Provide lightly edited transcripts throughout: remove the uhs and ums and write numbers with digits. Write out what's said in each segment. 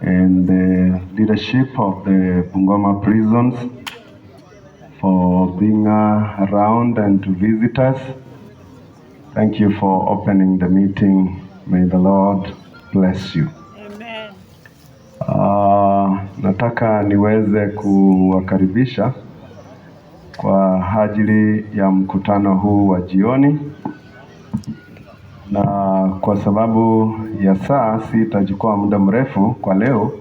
And the leadership of the Bungoma prisons for being around and to visit us. Thank you for opening the meeting. May the Lord bless you. Amen. Nataka niweze kuwakaribisha kwa ajili ya mkutano huu wa jioni, na kwa sababu ya saa sitachukua muda mrefu kwa leo,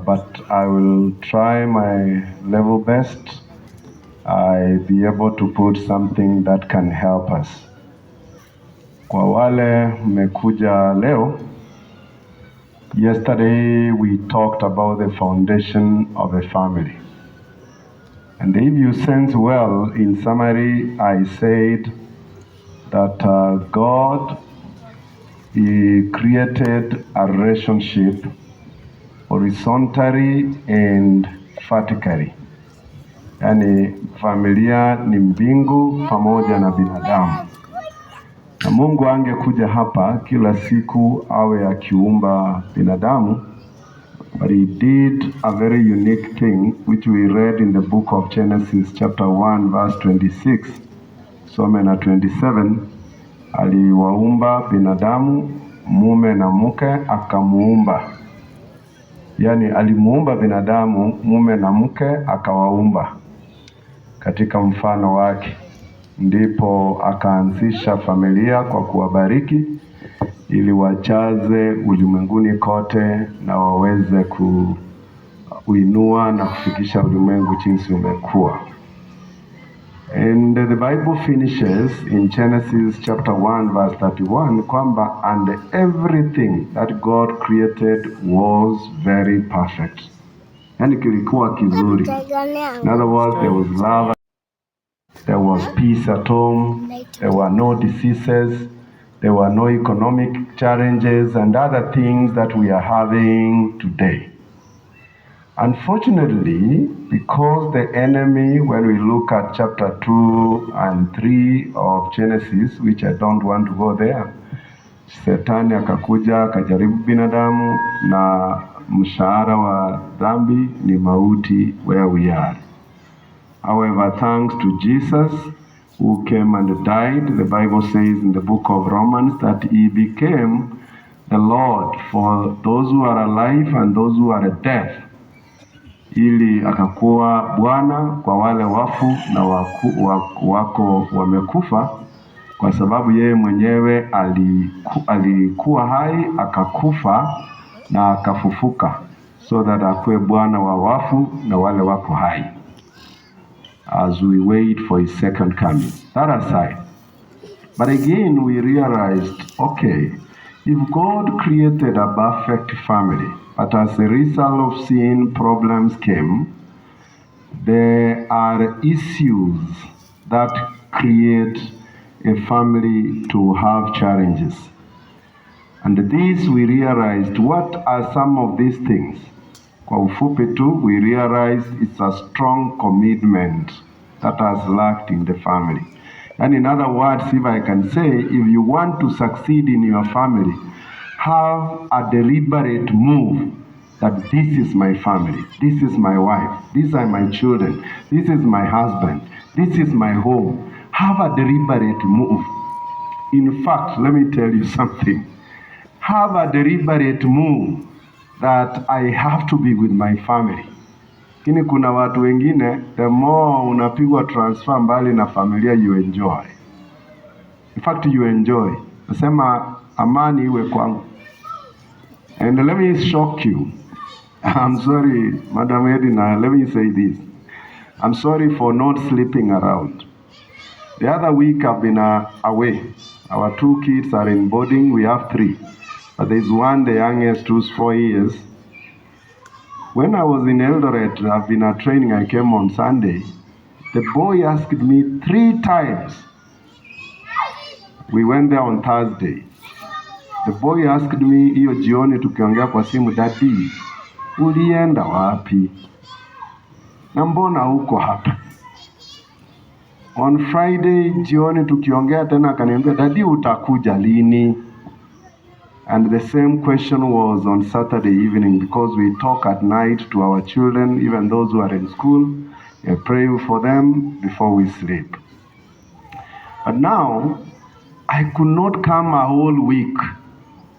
but I will try my level best I be able to put something that can help us. Kwa wale mmekuja leo, yesterday we talked about the foundation of a family. And if you sense well, in summary, I said that God, He created a relationship horizontally and vertically. Yaani familia ni mbingu pamoja na binadamu. Na Mungu angekuja hapa kila siku awe akiumba binadamu, but he did a very unique thing which we read in the book of Genesis chapter 1 verse 26, some na 27. Aliwaumba binadamu mume na mke akamuumba. Yaani alimuumba binadamu mume na mke akawaumba katika mfano wake, ndipo akaanzisha familia kwa kuwabariki ili wajaze ulimwenguni kote na waweze kuinua na kufikisha ulimwengu jinsi umekuwa. And the Bible finishes in Genesis chapter 1 verse 31 kwamba and everything that God created was very perfect. Yaani kilikuwa kizuri. In other words, there was love, there was peace at home, there were no diseases, there were no economic challenges and other things that we are having today. Unfortunately, because the enemy, when we look at chapter 2 and 3 of Genesis, which I don't want to go there, Shetani akakuja akajaribu binadamu na mshahara wa dhambi ni mauti where we are. However, thanks to Jesus who came and died, the Bible says in the book of Romans that he became the Lord for those who are alive and those who are dead, ili akakuwa Bwana kwa wale wafu na wako wamekufa, kwa sababu yeye mwenyewe alikuwa hai akakufa na akafufuka, so that akuwe Bwana wa wafu na wale wako hai as we wait for his second coming. That aside, but again we realized, okay, if God created a perfect family, but as a result of sin, problems came, there are issues that create a family to have challenges. And this we realized, what are some of these things? Kwa ufupi tu, we realized it's a strong commitment that has lacked in the family. And in other words, if I can say, if you want to succeed in your family, have a deliberate move that this is my family, this is my wife, these are my children, this is my husband, this is my home. Have a deliberate move. In fact, let me tell you something. Have a deliberate move that I have to be with my family. Lakini kuna watu wengine, the more unapigwa transfer mbali na familia, you enjoy. In fact, you enjoy. Nasema amani iwe kwangu. And let me shock you. I'm sorry, Madam Edina, let me say this. I'm sorry for not sleeping around. The other week I've been away. Our two kids are in boarding. We have three. But there's one, the youngest, who's 4 years. When I was in Eldoret, I've been at training, I came on Sunday. The boy asked me three times. We went there on Thursday. The boy asked me hiyo jioni tukiongea kwa simu, "Daddy, ulienda wapi? Na mbona uko hapa?" On Friday jioni tukiongea tena akaniambia, "Daddy, utakuja lini?" And the same question was on Saturday evening, because we talk at night to our children, even those who are in school. We pray for them before we sleep. But now, I could not come a whole week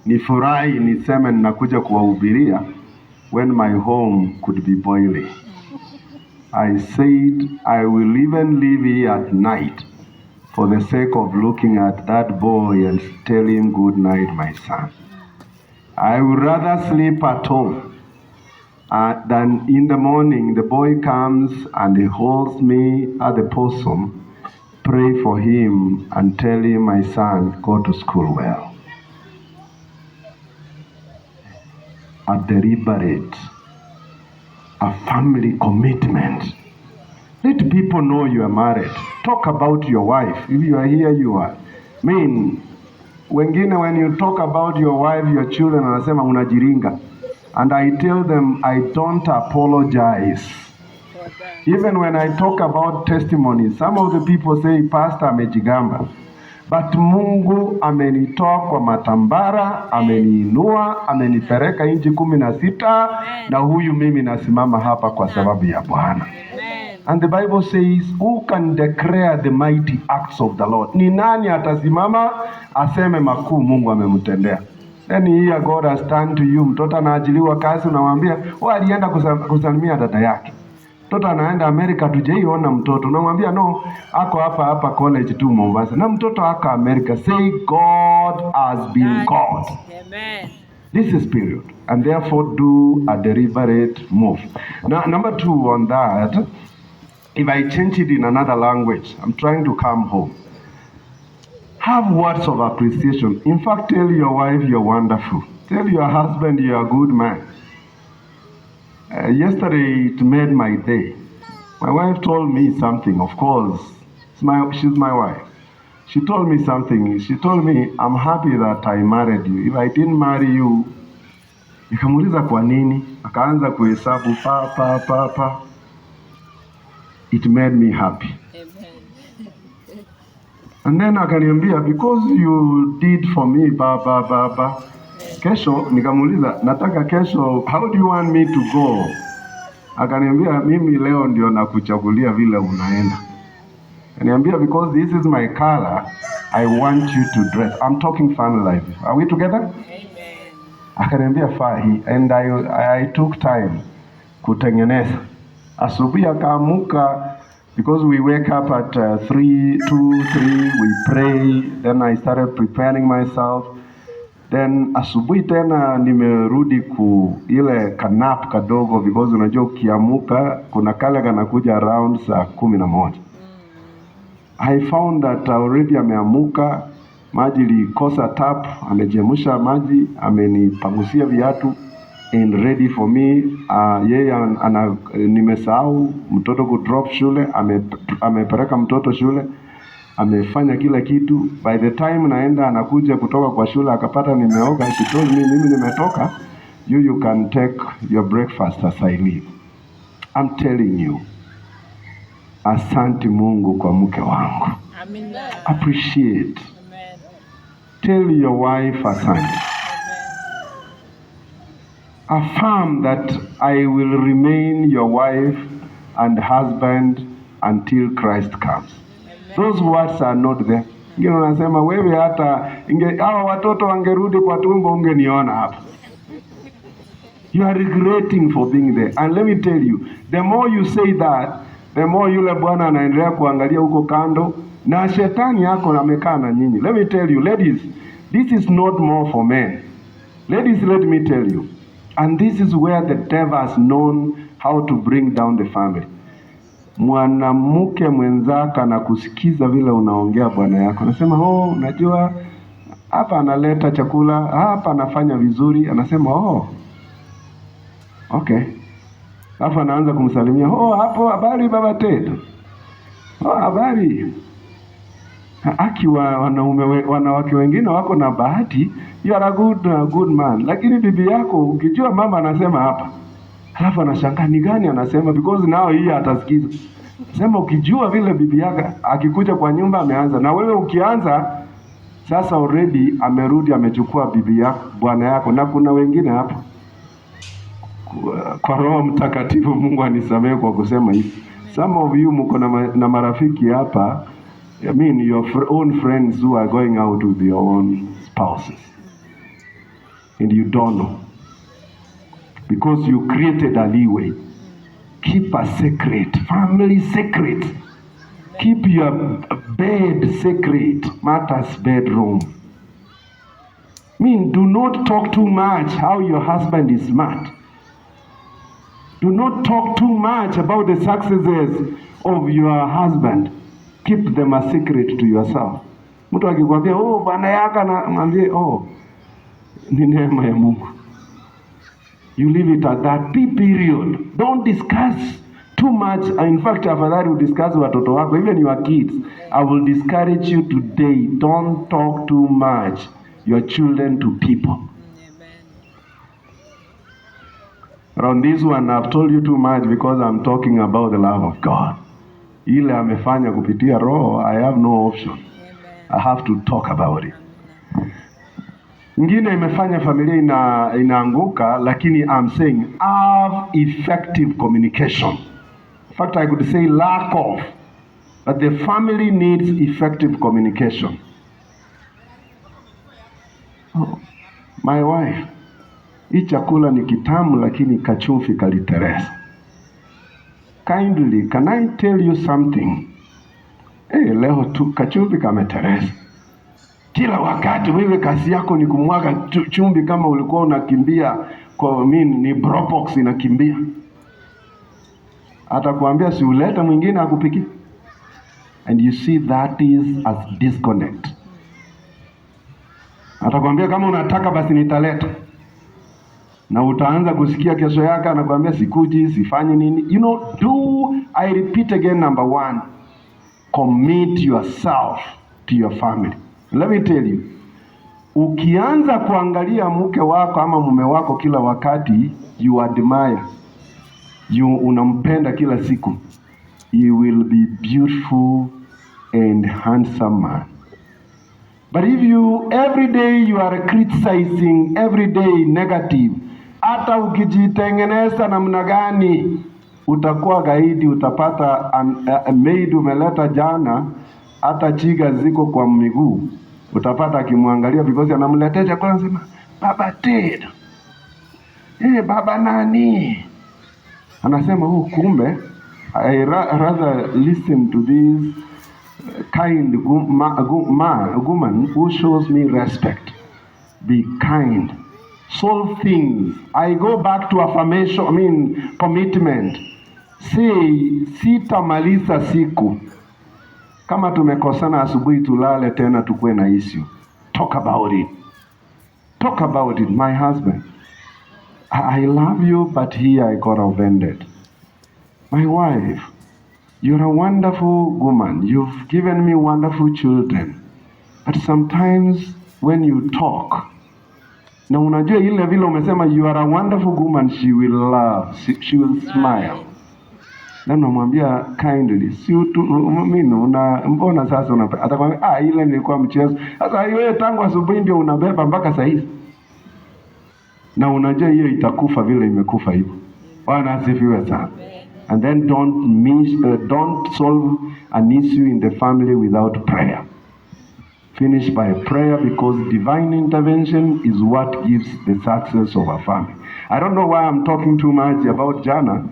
nifurahi niseme ninakuja kuwahubiria when my home could be boiling. I said I will even leave here at night for the sake of looking at that boy and tell him good night, my son. I would rather sleep at home than in the morning the boy comes and he holds me at the bosom, pray for him and tell him, my son, go to school well. A deliberate, a family commitment. Let people know you are married. Talk about your wife. If you are here, you are. I mean, wengine when you talk about your wife, your children, wanasema unajiringa. And I tell them I don't apologize. Even when I talk about testimonies, some of the people say, Pastor amejigamba. But Mungu amenitoa kwa matambara, ameniinua, amenipeleka nchi 16, na huyu mimi nasimama hapa kwa sababu ya Bwana. And the Bible says, who can declare the mighty acts of the Lord? Ni nani atasimama aseme makuu Mungu amemtendea? Then here God has turned to you. Mtoto anaajiliwa kazi, unamwambia wewe alienda kusalimia dada yake. Mtoto anaenda Amerika, tujaiona mtoto. Unamwambia no, ako hapa hapa college tu Mombasa. Na mtoto ako Amerika. Say God has been God. Amen. This is period. And therefore do a deliberate move. Now, number two on that, if I change it in another language, I'm trying to come home. Have words of appreciation. In fact, tell your wife you're wonderful. Tell your husband you're a good man. Yesterday, it made my day. My wife told me something, of course. She's my wife. She told me something. She told me, I'm happy that I married you. If I didn't marry you, nikamuuliza kwa nini? Akaanza kuhesabu pa, pa, pa, pa. It made me happy. Amen. And then akaniambia, because you did for me, ba, ba, ba, ba. Kesho, nikamuuliza, nataka kesho, how do you want me to go? Akaniambia, mimi leo ndio nakuchagulia vile unaenda. Akaniambia, because this is my color, I want you to dress. I'm talking family life. Are we together? Amen. Akaniambia fahi, and I took time kutengeneza. Asubuhi akaamuka, because we wake up at 3, 2, 3, we pray. Then I started preparing myself. Then asubuhi tena nimerudi ku ile kanap kadogo, because unajua ukiamuka kuna kale kanakuja around saa 11. I found that already ameamuka, maji ilikosa tap, amechemsha maji, amenipangusia viatu and ready for me. Yeye ana, nimesahau mtoto ku drop shule, amepeleka mtoto shule, amefanya kila kitu. By the time naenda anakuja kutoka kwa shule akapata nimeoga. She told me, mimi nimetoka, you can take your breakfast as I leave. I'm telling you, asante Mungu kwa mke wangu. Amina. Appreciate. Amen. Tell your wife asante. Amen. Affirm that I will remain your wife and husband until Christ comes. Amen. Those words are not there. Wengine wanasema wewe hata hawa watoto wangerudi kwa tumbo ungeniona hapa. You are regretting for being there. And let me tell you, the more you say that, the more yule bwana anaendelea kuangalia huko kando na shetani yako amekaa na nyinyi. Let me tell you, ladies, this is not more for men. Ladies, let me tell you. And this is where the devil has known how to bring down the family. Mwanamke mwenzako anakusikiza vile unaongea bwana yako. Anasema, oh, unajua hapa analeta chakula, hapa anafanya vizuri. Anasema, oh, okay. Alafu anaanza kumsalimia, oh, hapo habari baba Ted. Oh, habari. Aki wanaume wanawake wengine wako na bahati, you are a good man. Lakini bibi yako ukijua mama anasema hapa. Alafu anashangaa ni gani anasema, because nao hii atasikiza. Sema ukijua vile bibi yako akikuja kwa nyumba ameanza, na wewe ukianza Sasa already amerudi amechukua bibi yako, bwana yako, na kuna wengine hapa kwa Roho Mtakatifu, Mungu anisamehe kwa kusema hivi. Some of you mko na marafiki hapa, I mean your own friends who are going out with your own spouses and you don't know because you created a leeway. Keep a secret, family secret. Keep your bed secret, matters bedroom. I mean, do not talk too much how your husband is smart. Do not talk too much about the successes of your husband. Keep them a secret to yourself. Mtu akikwambia, "Oh, bwana yako," na mwambie, "Oh, ni neema ya Mungu." You leave it at that. P period. Don't discuss too much. In fact, afadhali udiscuss watoto wako, even your kids. I will discourage you today. Don't talk too much your children to people. Amen. Around this one, I've told you too much because I'm talking about the love of God. Ile amefanya kupitia Roho, I have no option. Amen. I have to talk about it. Ingine imefanya familia inaanguka, lakini I'm saying have effective communication. In fact, I could say lack of, but the family needs effective communication. Oh, my wife, hii chakula ni kitamu lakini kachumvi kaliteleza. Kindly, can I tell you something? Hey, leo tu kachumvi kameteleza. Kila wakati wewe kazi yako ni kumwaga chumvi kama ulikuwa unakimbia kwa mimi ni Probox inakimbia. Atakwambia si ulete mwingine akupikie. And you see that is a disconnect. Atakwambia kama unataka basi nitaleta. Na utaanza kusikia kesho yake anakwambia sikuji, sifanyi nini. Do I repeat again, number one, commit yourself to your family. Let me tell you, ukianza kuangalia mke wako ama mume wako kila wakati, you admire, you unampenda kila siku, you will be beautiful and handsome man. But if you every day you are criticizing, every day negative, hata ukijitengeneza namna gani utakuwa gaidi, utapata a maid umeleta jana, hata chiga ziko kwa miguu, utapata akimwangalia because anamletea chakula, anasema baba Ted, eh, baba nani, anasema oh, kumbe I rather listen to this kind woman who shows me respect. Be kind. Solve things. I go back to affirmation, I mean commitment. Say, sitamaliza siku. Kama tumekosana asubuhi tulale tena tukue na issue. Talk about it. Talk about it, my husband. I love you, but here I got offended. My wife, you're a wonderful woman. You've given me wonderful children. But sometimes when you talk, na unajua ile vile umesema you are a wonderful woman, she will love, she will smile. Na unamwambia kindly, si utu, mimi una mbona sasa una atakwambia ah, ile nilikuwa mchezo. Sasa wewe tangu asubuhi ndio unabeba mpaka saa hizi. Na unajua hiyo itakufa vile imekufa hivyo. Bwana asifiwe sana. And then don't solve an issue in the family without prayer. Finish by prayer, because divine intervention is what gives the success of a family. I don't know why I'm talking too much about jana,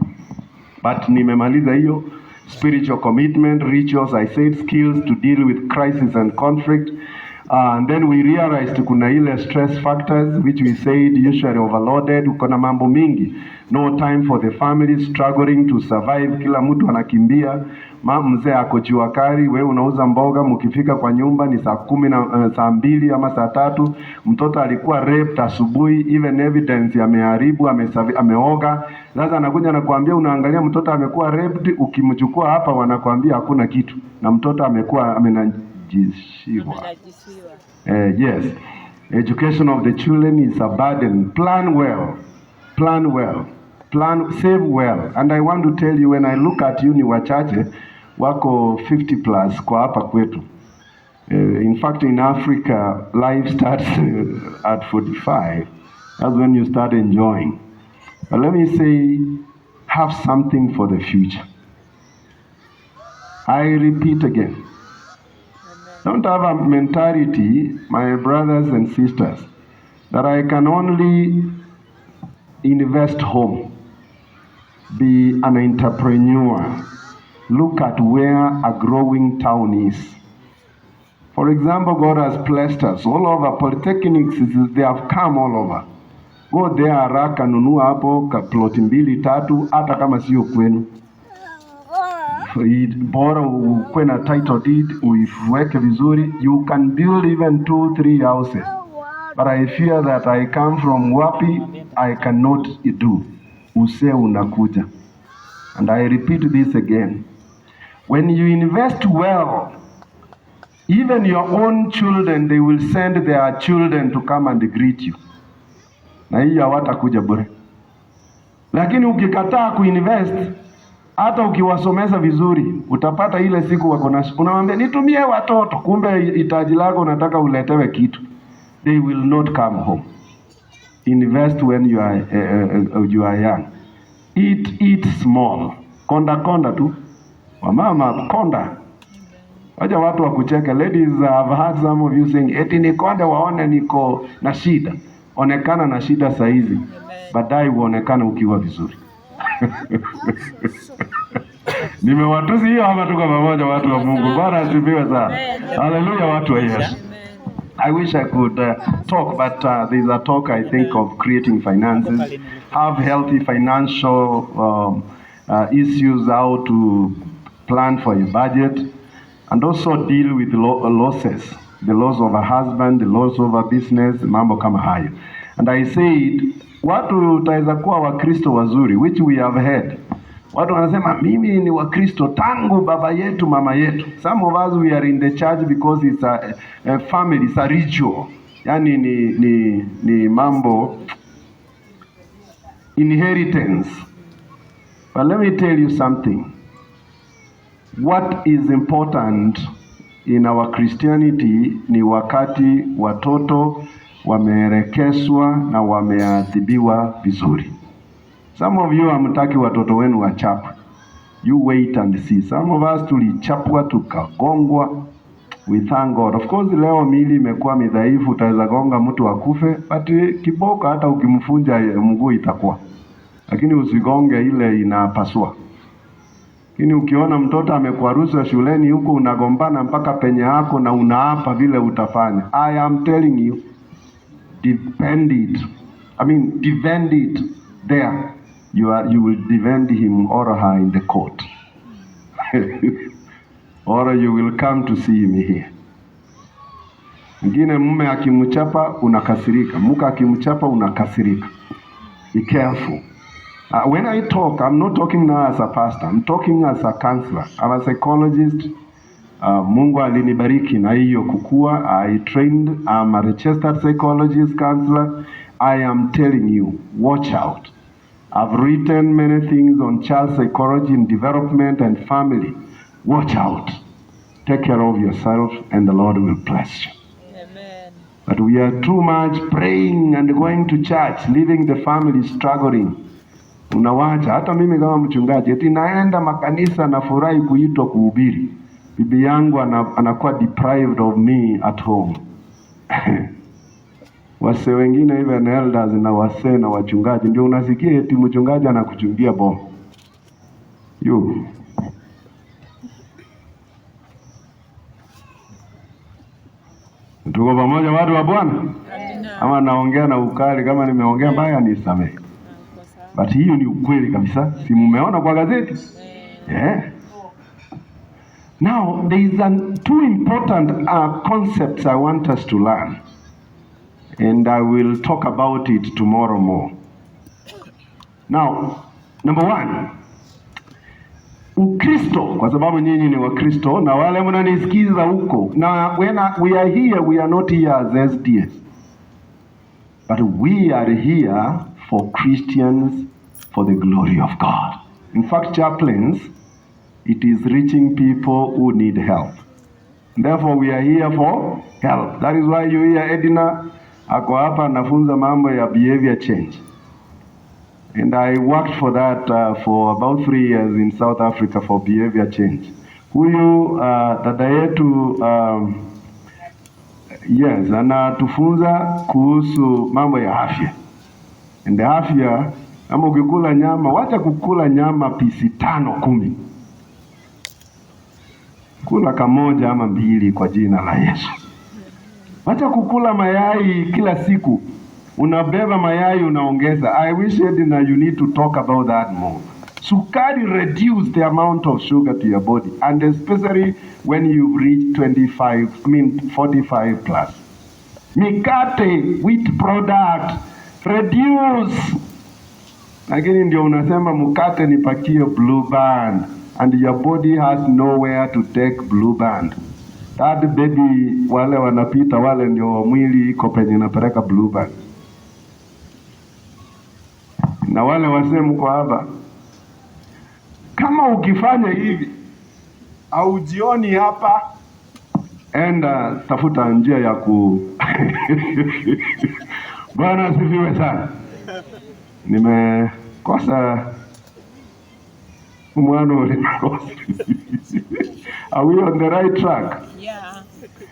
but nimemaliza hiyo. Spiritual commitment, rituals, I said skills to deal with crisis and conflict. And then we realized kuna ile stress factors which we said usually overloaded, uko na mambo mingi, no time for the family, struggling to survive, kila mtu anakimbia. Mzee ako jua kali, wewe unauza mboga, mkifika kwa nyumba ni saa kumi na saa mbili ama saa tatu. Mtoto alikuwa raped asubuhi, even evidence ameharibu, ameoga. Sasa anakuja anakuambia, unaangalia mtoto amekuwa raped, ukimchukua hapa wanakuambia hakuna kitu, na mtoto amekuwa amenajishiwa. Amenajisiwa. Yes. Education of the children is a burden. Plan well. Plan well. Plan, save well. And I want to tell you, when I look at you, ni wachache wako 50 plus kwa hapa kwetu. In fact, in Africa, life starts at 45. That's when you start enjoying. But let me say, have something for the future. I repeat again. Don't have a mentality, my brothers and sisters, that I can only invest home. Be an entrepreneur. Look at where a growing town is. For example, God has blessed us all over. Polytechnics, they have come all over. Go there haraka, nunua hapo ka plot mbili tatu, hata kama sio kwenu. Bora ukuwe na title deed, uiweke vizuri. You can build even 2, 3 houses. But I fear that I come from wapi, I cannot do. Uzee unakuja. And I repeat this again. When you invest well, even your own children, they will send their children to come and greet you. Na hiyo hawatakuja bure. Lakini ukikataa kuinvest, hata ukiwasomeza vizuri, utapata ile siku wako na unamwambia nitumie watoto, kumbe hitaji lako unataka uletewe kitu. They will not come home. Invest when you are young. Eat small. Konda konda tu. Wamama konda. Wacha watu wakucheke. Ladies, I've heard some of you saying, eti nikonde waone niko na shida. Onekana na shida saizi, baadaye uonekane ukiwa vizuri. Nimewatusi hiyo ama tuko pamoja watu wa Mungu? Bwana asifiwe sana. Haleluya watu wa Yesu. I wish I could talk, but there's a talk I think of creating finances, have healthy financial issues, how to plan for your budget, and also deal with losses, the loss of a husband, the loss of a business, mambo kama hayo. And I said, watu utaweza kuwa Wakristo wazuri, which we have heard. Watu wanasema mimi ni Wakristo tangu baba yetu mama yetu. Some of us we are in the church because it's a family, it's a ritual. Yani ni mambo inheritance. But let me tell you something. What is important in our Christianity ni wakati watoto wameelekezwa na wameadhibiwa vizuri. Some of you hamtaki watoto wenu wachapwe. You wait and see. Some of us tulichapwa tukagongwa. We thank God. Of course leo miili imekuwa midhaifu, utaweza gonga mtu akufe, but kiboko hata ukimfunja mguu itakuwa. Lakini usigonge ile inapasua. Lakini ukiona mtoto amekwaruzwa shuleni huko unagombana mpaka penye yako na unaapa vile utafanya. I am telling you, defend it. I mean, defend it there. You will defend him or her in the court. Or you will come to see me here. Mwingine mume akimchapa unakasirika, mke akimchapa unakasirika. Be careful. When I talk, I'm not talking now as a pastor. I'm talking as a counselor. I'm a psychologist. Mungu alinibariki na hiyo kukua. I trained. I'm a registered psychologist counselor. I am telling you, watch out. I've written many things on child psychology and development and family. Watch out. Take care of yourself and the Lord will bless you. Amen. But we are too much praying and going to church, leaving the family struggling. Unawacha. Hata mimi kama mchungaji, eti naenda makanisa na furahi kuitwa kuhubiri. Bibi yangu anakuwa deprived of me at home. Wase wengine even elders na wasee na wachungaji, ndio unasikia eti mchungaji anakuchungia bomu. You. Tuko pamoja watu wa Bwana? Amina. Ama naongea na ukali, kama nimeongea mbaya nisamehe. But hiyo ni ukweli kabisa. Si mumeona kwa gazeti? Yeah. Now there is two important concepts I want us to learn. And I will talk about it tomorrow more. Now, number one, Ukristo, kwa sababu nyinyi ni Wakristo na wale mnanisikiza huko. Na when we are here, we are not here as SDS. But we are here for Christians, for the glory of God. In fact, chaplains, it is reaching people who need help. Therefore we are here for help. That is why you hear Edina ako hapa anafunza mambo ya behavior change. And I worked for that for about 3 years in South Africa for behavior change. Huyu dada yetu yes, anatufunza kuhusu mambo ya afya. And afya, kama ukikula nyama, wacha kukula nyama pisi tano 10, kula kamoja ama mbili kwa jina la Yesu. Wacha kukula mayai kila siku, unabeba mayai unaongeza. I wish, Edna, you need to talk about that more. Sukari, reduce the amount of sugar to your body, and especially when you've reached 25, I mean 45 plus. Mikate, wheat product, reduce. Lakini ndio unasema mkate nipakie Blue Band, and your body has nowhere to take Blue Band. That baby wale wanapita wale ndio mwili iko penye inapeleka Blue Band. Na wale wasee mko hapa, kama ukifanya hivi aujioni hapa, enda tafuta njia ya ku Bwana asifiwe sana. Nimekosa mwana ulikosa. Are we on the right track? Yeah.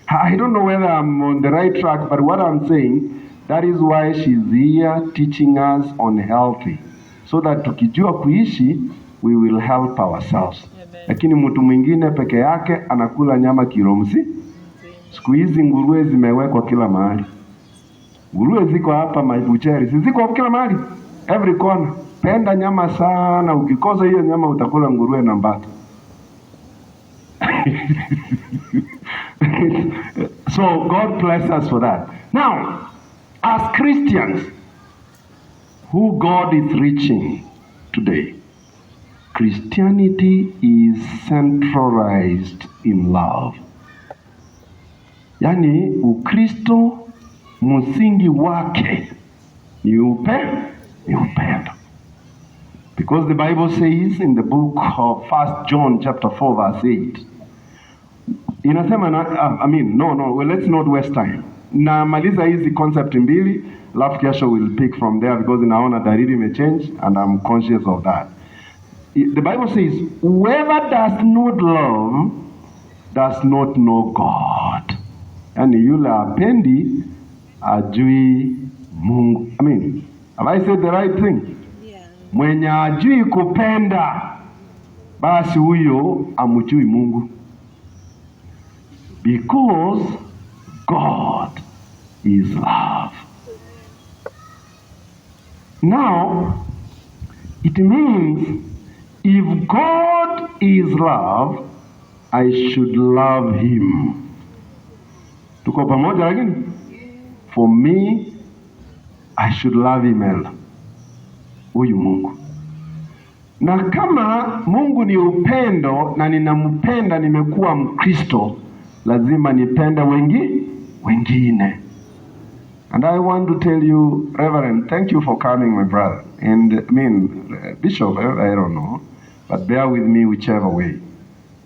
I don't know whether I'm on the right track, but what I'm saying, that is why she's here teaching us on healthy, so that tukijua kuishi, we will help ourselves. Amen. Lakini mtu mwingine peke yake anakula nyama kilo msi. Siku hizi nguruwe zimewekwa kila mahali. Nguruwe ziko hapa mabucheri, si ziko kila mahali, every corner. Penda nyama sana, ukikosa hiyo nyama utakula nguruwe na mbata. So God bless us for that. Now, as Christians, who God is reaching today, Christianity is centralized in love. Yaani Ukristo msingi wake ni upendo. Because the Bible says in the book of First John chapter 4 verse 8, inasema na, I mean, no, well, let's not waste time. Namaliza hizi concept mbili, alafu kesho we'll pick from there because naona dalili imechange and I'm conscious of that. The Bible says, "Whoever does not love does not know God." Yaani yule apendi ajui Mungu. I mean, have I said the right thing? Yeah. Mwenye ajui kupenda basi huyo amjui Mungu. Because God is love. Now, it means if God is love, I should love him. Tuko pamoja lakini? For me, I should love him, elder. Huyu Mungu. Na kama Mungu ni upendo na ninampenda, nimekuwa Mkristo, lazima nipende wengine. And I want to tell you, Reverend, thank you for coming, my brother. And I mean, Bishop, I don't know, but bear with me whichever way.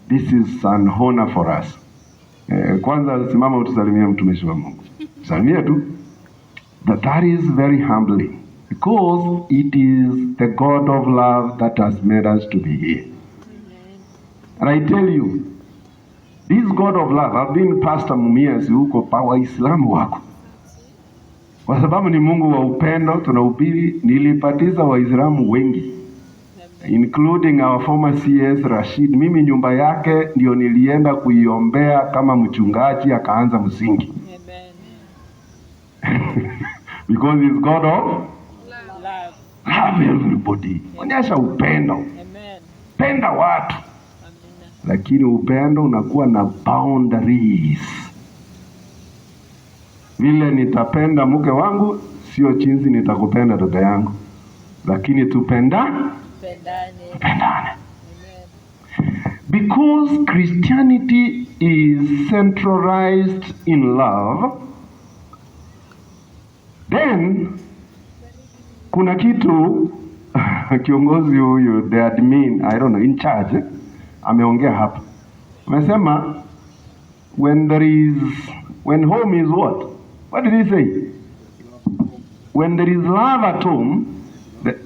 This is an honor for us. Kwanza simama utusalimie mtumishi wa Mungu. Salimie tu. But that is very humbling because it is the God of love that has made us to be here. And I tell you, this God of love, I've been pastor Mumias huko pa Waislamu wako. Kwa sababu ni Mungu wa upendo, tunahubiri. Nilibatiza Waislamu wengi including our former CS Rashid. Mimi nyumba yake ndio nilienda kuiombea kama mchungaji, akaanza msingi Amen. Because he's God of Love. Love everybody. Onyesha upendo, Amen. Penda watu, Amina. Lakini upendo unakuwa na boundaries. Vile nitapenda mke wangu sio jinsi nitakupenda dada yangu, lakini tupenda Tupendane. Tupendane. Amen. Because Christianity is centralized in love, then kuna kitu kiongozi huyu, the admin, I don't know, in charge, ameongea hapa, amesema When there is, when home is what? What did he say? When there is love at home,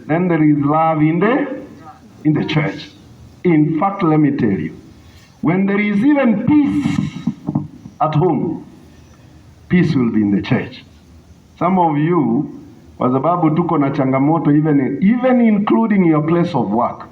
then there is love in the church. In fact, let me tell you, when there is even peace at home, peace will be in the church. Some of you, kwa sababu tuko na changamoto even including your place of work.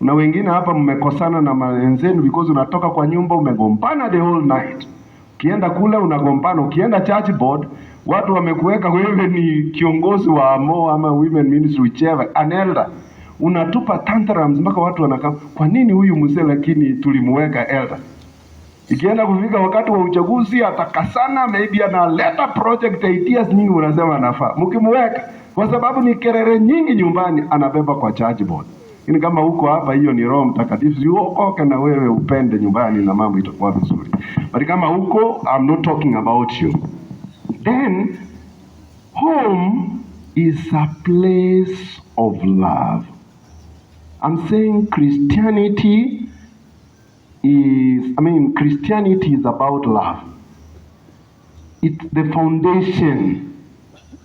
Na wengine hapa mmekosana na wenzenu because unatoka kwa nyumba umegombana the whole night. Ukienda kule unagombana, ukienda church board watu wamekuweka wewe ni kiongozi wa AMO ama women ministry, whichever, an elder. Unatupa tantrums mpaka watu wanakaa, kwa nini huyu mzee lakini tulimuweka elder? Ikienda kufika wakati wa uchaguzi atakasana, maybe analeta project ideas nyingi, unasema anafaa. Mkimuweka kwa sababu ni kelele nyingi nyumbani, anabeba kwa church board. Lakini kama huko hapa, hiyo ni Roho Mtakatifu, si uokoke na wewe upende nyumbani na mambo itakuwa vizuri. But kama huko, I'm not talking about you. Then home is a place of love. I'm saying Christianity is, I mean, Christianity is about love. It's the foundation,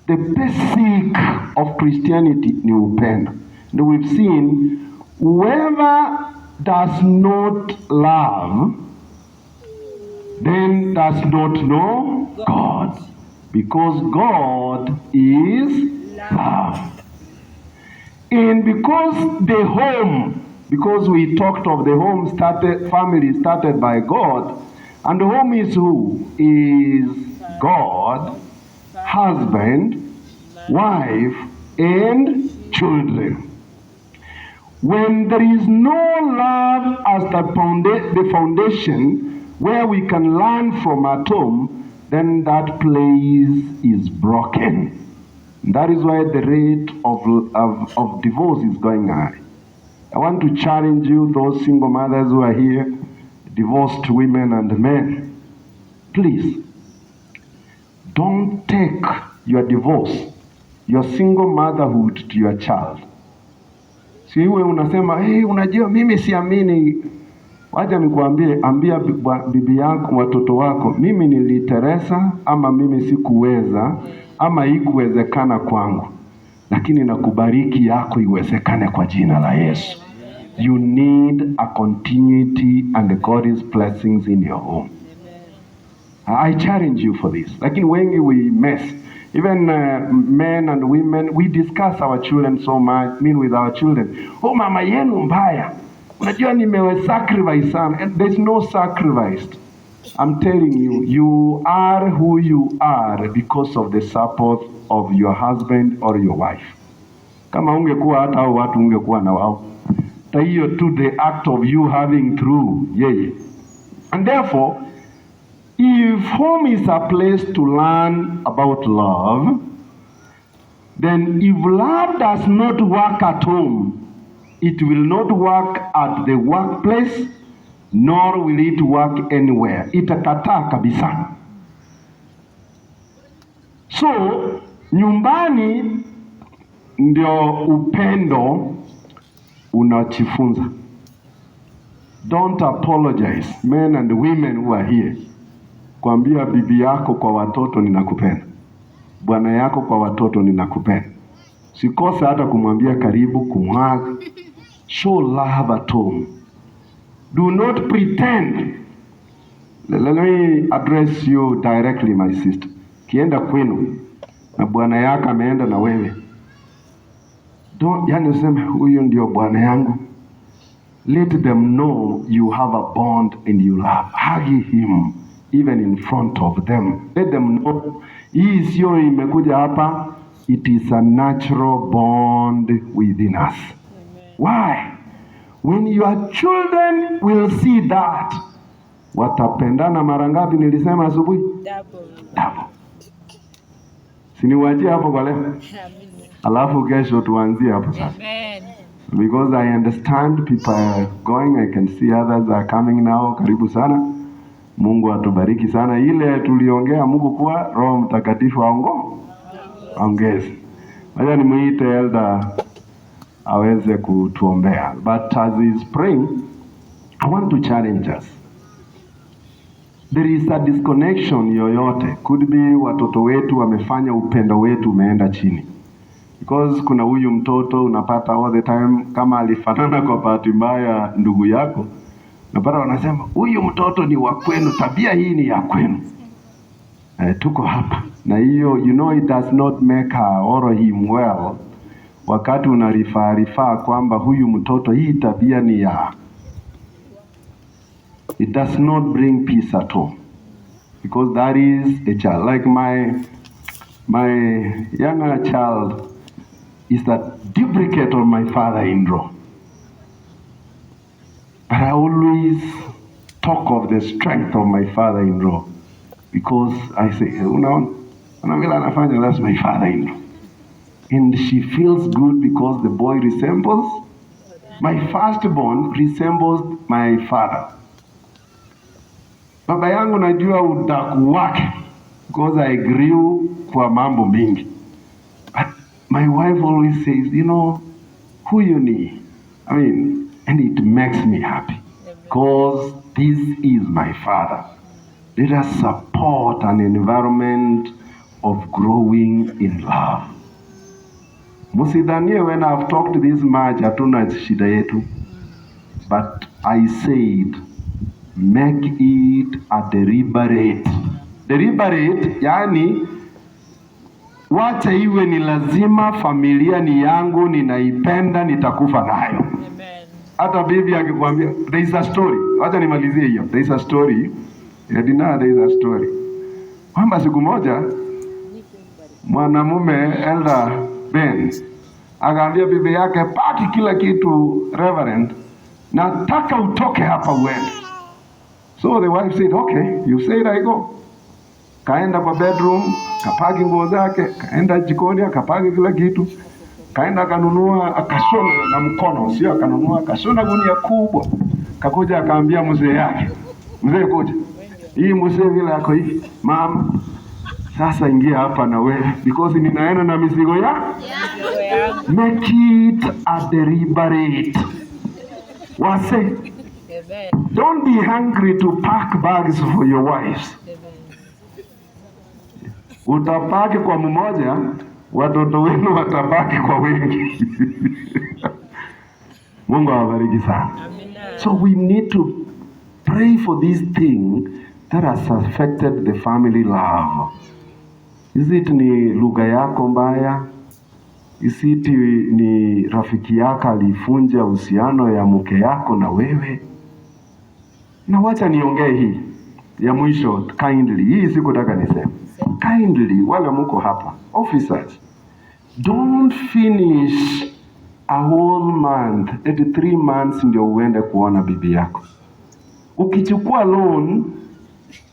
the basic of Christianity ni upendo. And we've seen whoever does not love then does not know God, because God is love. And because the home, because we talked of the home started, family started by God, and the home is who? Is God, husband, wife, and children. When there is no love as the foundation where we can learn from at home, then that place is broken. That is why the rate of divorce is going high. I want to challenge you, those single mothers who are here, divorced women and men. Please, don't take your divorce, your single motherhood to your child. Si iwe unasema, "Hey, unajua mimi siamini." Wacha nikuambie, ambia bibi yako, watoto wako, mimi niliteleza ama mimi sikuweza ama haikuwezekana kwangu, lakini nakubariki yako iwezekane kwa jina la Yesu. You need a continuity and God's blessings in your home. I challenge you for this. Lakini wengi we mess. Even men and women, we discuss our children so much, mean with our children. "Oh, mama yenu mbaya. Unajua nimewe sacrifice sana." And there's no sacrifice. I'm telling you, you are who you are because of the support of your husband or your wife. Kama ungekuwa hata hao watu ungekuwa na wao. Hata hiyo tu the act of you having through yeye. And therefore, if home is a place to learn about love, then if love does not work at home, it will not work at the workplace, nor will it work anywhere. Itakataa kabisa. So, nyumbani ndio upendo unajifunza. Don't apologize, men and women who are here. Kuambia bibi yako kwa watoto, "Ninakupenda." Bwana yako kwa watoto, "Ninakupenda." Sikose hata kumwambia karibu, kumhug. Show love at home. Do not pretend. Let me address you directly, my sister. Kienda kwenu na bwana yako ameenda na wewe, don't, yani useme huyu ndio bwana yangu. Let them know you have a bond and you love. Hug him even in front of them. Let them know hii sio imekuja hapa, it is a natural bond within us. Why? When your children will see that, watapendana mara ngapi? Nilisema asubuhi? Double. Double. Si niwaachie hapo kwa leo, Amina. Alafu kesho tuanzie hapo sasa. Amen. Because I understand people are going, I can see others are coming now. Karibu sana. Mungu atubariki sana. Ile tuliongea Mungu kuwa Roho Mtakatifu aongeze. Wacha nimuite elder aweze kutuombea. But as he is praying, I want to challenge us. there is a disconnection yoyote, could be watoto wetu wamefanya upendo wetu umeenda chini. Because kuna huyu mtoto unapata all the time, kama alifanana kwa bahati mbaya ndugu yako, unapata wanasema huyu mtoto ni wa kwenu, tabia hii ni ya kwenu. Tuko hapa na hiyo, you know, it does not make her or him well, wakati unarifaa rifaa kwamba huyu mtoto hii tabia ni ya, it does not bring peace at all, because that is a child. Like my younger child is a duplicate of my father-in-law, but I always talk of the strength of my father-in-law, because I say, unaona, unaona vile anafanya, that's my father-in-law. And she feels good because the boy resembles, my firstborn resembles my father. Baba yangu najua udaku wake because I grew kwa mambo mingi. But my wife always says, you know, huyu ni, I mean, and it makes me happy because this is my father. Let us support an environment of growing in love. Msidhanie when I've talked this much hatuna shida yetu. But I said, make it a deliberate. Deliberate, yani wacha iwe ni lazima, familia ni yangu, ninaipenda, nitakufa nayo. Amen. Hata bibi akikwambia, there is a story. Wacha nimalizie hiyo. There is a story. Edina, there is a story. Kwamba siku moja mwanamume Elder Ben akaambia bibi yake, paki kila kitu Reverend, nataka utoke hapa uende. So the wife said, okay, you said I go. Kaenda kwa bedroom, kapaki nguo zake, kaenda jikoni akapaki kila kitu, kaenda akanunua, akashona na mkono, sio akanunua, akashona gunia kubwa, kakuja akaambia mzee yake, mzee kuja, hii mzee vile yako hivi, mama, sasa ingia hapa na wewe because ninaenda na mizigo ya Mizigo yangu. Make it a deliberate. Wase, Amen. don't be hungry to pack bags for your wives. Amen. Utapaki kwa mmoja, watoto wenu watabaki kwa wengi. Mungu awabariki sana. Amina. So we need to pray for this thing that has affected the family love. Is it ni lugha yako mbaya? Is it ni rafiki yako alifunja uhusiano ya mke yako na wewe? Na wacha niongee hii ya mwisho kindly. Hii sikutaka niseme. Kindly, wale muko hapa, officers, don't finish a whole month, eti 3 months ndio uende kuona bibi yako. Ukichukua loan,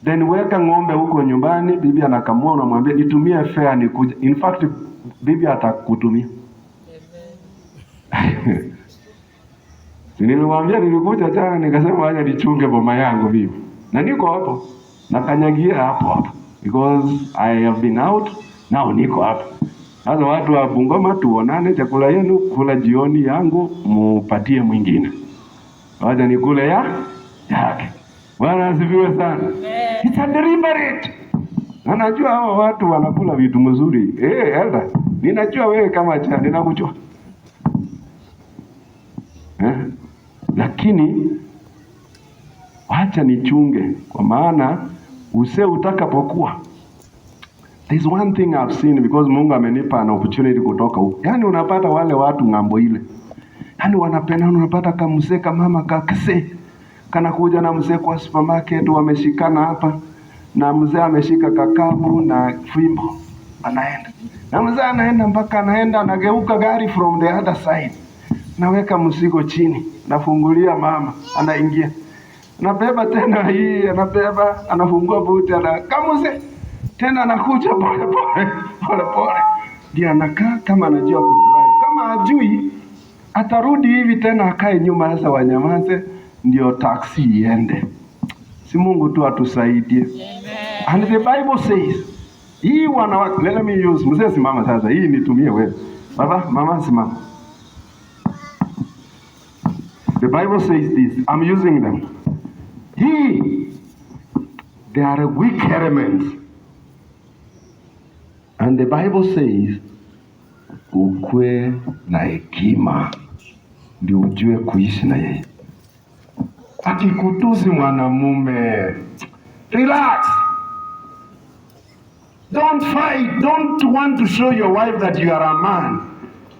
then weka ng'ombe huko nyumbani, bibi anakamua, unamwambia nitumie fare nikuje. In fact, bibi atakutumia. Amen. Si niliwaambia nilikuja jana nikasema wacha nichunge boma yangu mimi. Na niko hapo. Nakanyagia hapo hapo. Because I have been out, now niko hapa. Sasa watu wa Bungoma tuonane, chakula yenu kula jioni yangu mupatie mwingine. Wacha nikule ya yake. Bwana asifiwe sana. It's a deliberate. Na najua hawa watu wanakula vitu mzuri. Eh, elder, ninajua wewe kama cha ninakujua. Eh? Lakini wacha nichunge kwa maana use utakapokuwa. There's one thing I've seen because Mungu amenipa an opportunity kutoka huko. Yaani unapata wale watu ng'ambo ile. Yaani wanapenda, unapata kamzee kamama kakse kanakuja na mzee kwa supermarket, wameshikana hapa na mzee ameshika kakapu na fimbo, anaenda na mzee anaenda mpaka anaenda anageuka gari from the other side, naweka mzigo chini, nafungulia mama, anaingia, anabeba tena hii, anabeba, anafungua buti, ana kamuze tena, anakuja pole pole pole pole, ndio anakaa kama anajua kudrive, kama ajui atarudi hivi tena akae nyuma, sasa wanyamaze, ndio taxi iende. Si Mungu tu atusaidie. And the Bible says, hii wanawake, let me use, mzee simama sasa, hii nitumie wewe. Baba, mama simama. The Bible says this, I'm using them. He They are weak elements. And the Bible says ukwe na hekima ndio ujue kuishi na yeye. Akikutusi mwanamume, relax. Don't fight. Don't want to show your wife that you are a man.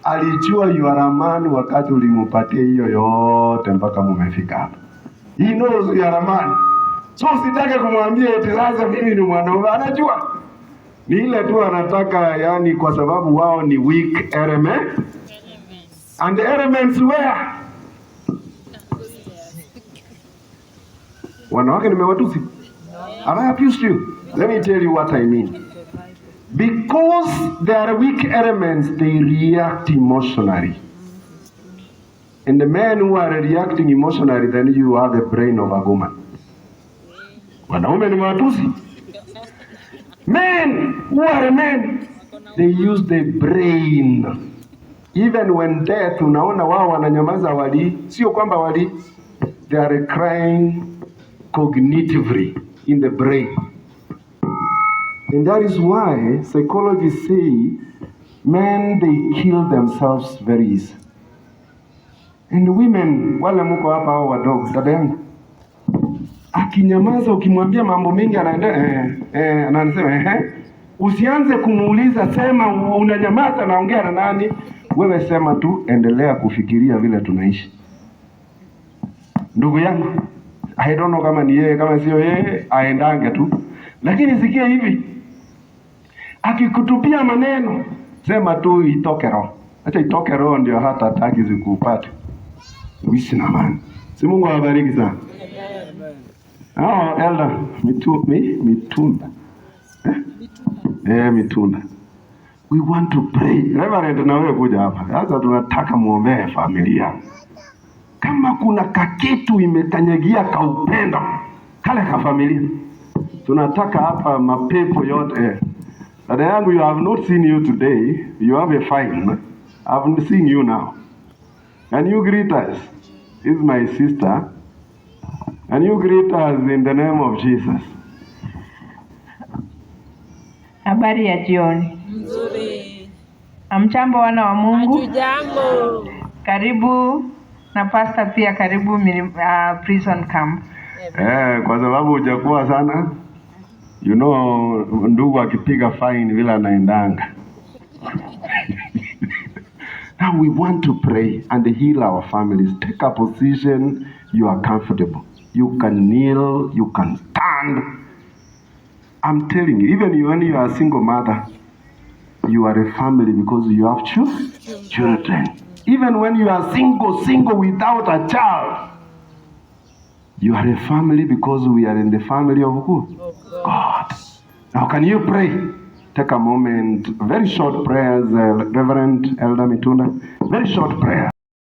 Alijua you are a man wakati ulimupatia hiyo yote mpaka mumefika hapa. He knows you are a man. So usitake kumwambia eti sasa mimi ni mwanaume. Anajua. Ni ile tu anataka, yani, kwa sababu wao ni weak element. And the elements where? Wanawake nimewatusi? Have I abused you? Let me tell you what I mean. Because they are weak elements, they react emotionally. And the men who are reacting emotionally, then you have the brain of a woman. Wanaume ni mawatusi. Men who are men, they use the brain. Even when death, unaona wao wananyamaza wali, sio kwamba wali, they are crying cognitively in the brain. And that is why psychologists say men, they kill themselves very easy. And women, wale mko hapa hao wadogo, dada yangu akinyamaza, ukimwambia mambo mengi anaenda na anasema eh. Usianze kumuuliza, sema unanyamaza, naongea na nani? Wewe sema tu, endelea kufikiria vile tunaishi. Ndugu yangu, I don't know kama ni yeye kama sio yeye, aendange tu, lakini sikia hivi, akikutupia maneno sema tu itoke roho, acha itoke roho, ndio hata hataki zikupate. Uishi na amani. Si Mungu awabariki sana. Oh, elder mitunda eh? Eh, mitunda. We want to pray. Reverend, na wewe kuja hapa sasa, tunataka muombee familia. Kama kuna kakitu imekanyagia kaupendo kale ka familia, tunataka hapa mapepo yote eh. Dada yangu, you have not seen you today. You have a fine. I've seen you now. And you greet us. This is my sister. And you greet us in the name of Jesus. Habari ya jioni. Nzuri. Hamjambo wana wa Mungu. Hatujambo. Karibu na pastor pia karibu prison camp. Eh, kwa sababu hujakuwa sana. You know, ndugu akipiga fine vile anaendanga. Now we want to pray and heal our families. Take a position you are comfortable. You can kneel, you can stand. I'm telling you, even when you are a single mother, you are a family because you have children. Even when you are single without a child, you are a family because we are in the family of who? God. Now, can you pray? Take a moment, very short prayers, Reverend Elder Mitunda, very short prayer.